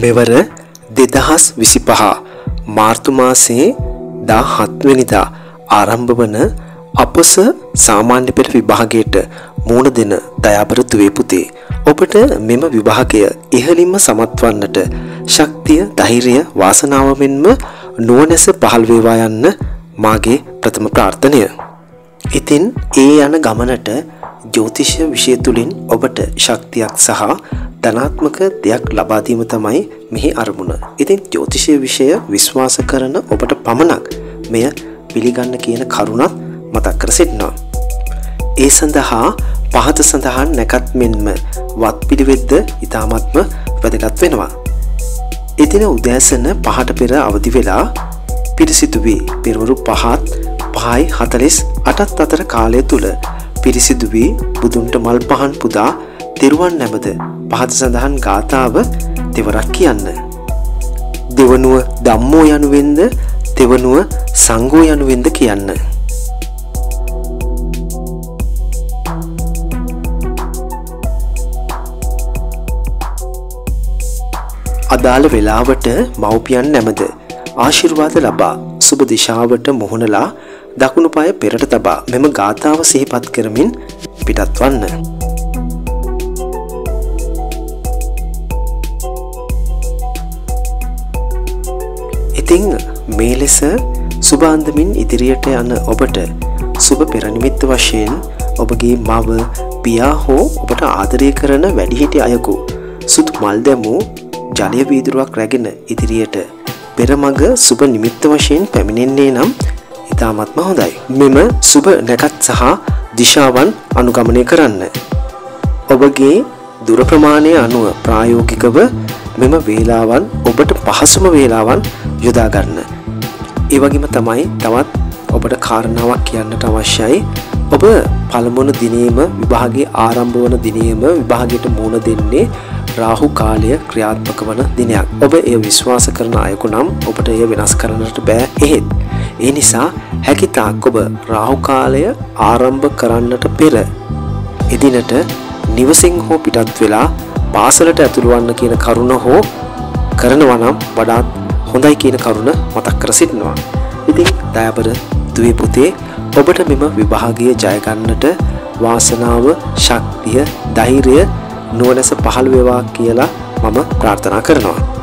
මෙවර 2025 මාර්තු මාසයේ 17 වෙනිදා ආරම්භ වන අපස සාමාන්‍ය පෙළ විභාගයට මුහුණ දෙන දයාබර දුවේ පුතේ, ඔබට මෙම විභාගය ඉහළින්ම සමත් වන්නට ශක්තිය, ධෛර්යය, වාසනාව මෙන්ම නුවණැස පහළ වේවා යන්න මාගේ ප්‍රථම ප්‍රාර්ථනය. ඉතින් ඒ යන ගමනට ජ්‍යොතිෂ විෂය තුලින් ඔබට ශක්තියක් සහ ධනාත්මක දෙයක් ලබා දීම තමයි මෙහි අරමුණ. ඉතින් ජ්‍යොතිෂ විෂය විශ්වාස කරන ඔබට පමණක් මෙය පිළිගන්න කියන කරුණත් මතක් කර සිටිනවා. ඒ සඳහා පහත සඳහන් නැකත් මෙන්ම වත් පිළිවෙත්ද ඉතාමත්ම වැදගත් වෙනවා. එදින උදෑසන 5ට පෙර අවදි වෙලා පිරිසිදු වී පෙරවරු 5ත් 5:48ත් අතර කාලය තුල පිරිසිදු වී බුදුන්ට මල් පහන් පුදා තෙරුවන් නැමද පහත සඳහන් ගාථාව තෙවරක් කියන්න. දෙවනුව ධම්මෝ යනුවෙන්ද තෙවනුව සංඝෝ යනුවෙන්ද කියන්න. අදාළ වේලාවට මව්පියන් නැමද ආශිර්වාද ලබා සුබ දිශාවට මුහුණලා දකුණු පාය පෙරට තබා මෙම ගාථාව සිහිපත් කරමින් පිටත් වන්න. ඉතින් මේ ලෙස සුබ අන්දමින් ඉදිරියට යන ඔබට සුබ පෙරනිමිත්ත වශයෙන් ඔබගේ මව, පියා හෝ ඔබට ආදරය කරන වැඩිහිටි අයෙකු සුදු මල් දැමූ ජලය වීදුරුවක් රැගෙන ඉදිරියට පෙරමග සුබ නිමිත්ත වශයෙන් පැමිණෙන්නේ නම් ඉතාමත්ම හොඳයි. මෙම සුබ නැකත් සහ දිශාවන් අනුගමනය කරන්න. ඔබගේ දුර ප්‍රමාණය අනුව ප්‍රායෝගිකව මෙම වේලාවන් ඔබට පහසුම වේලාවන් යොදා ගන්න. ඒ වගේම තමයි තවත් ඔබට කාරණාවක් කියන්නට අවශ්‍යයි. ඔබ පළමුවන දිනේම විභාගයේ ආරම්භ වන දිනේම විභාගයට මුහුණ දෙන්නේ රාහු කාලය ක්‍රියාත්මක වන දිනයක්. ඔබ එය විශ්වාස කරන අයෙකු නම් ඔබට එය වෙනස් කරන්නට බෑ. එහෙත් ඒ නිසා හැකිතාක් ඔබ රාහු කාලය ආරම්භ කරන්නට පෙර එදිනට නිවසින් හෝ පිටත් වෙලා පාසලට ඇතුළු වන්න කියන කරුණ හෝ කරනවා නම් වඩාත් හොඳයි කියන කරුණ මතක් කර සිටිනවා. ඉතින් දයාබර දුවේ පුතේ, ඔබට මෙම විභාගය ජය ගන්නට වාසනාව, ශක්තිය, ධෛර්යය, නුවණැස පහළ වේවා කියලා මම ප්‍රාර්ථනා කරනවා.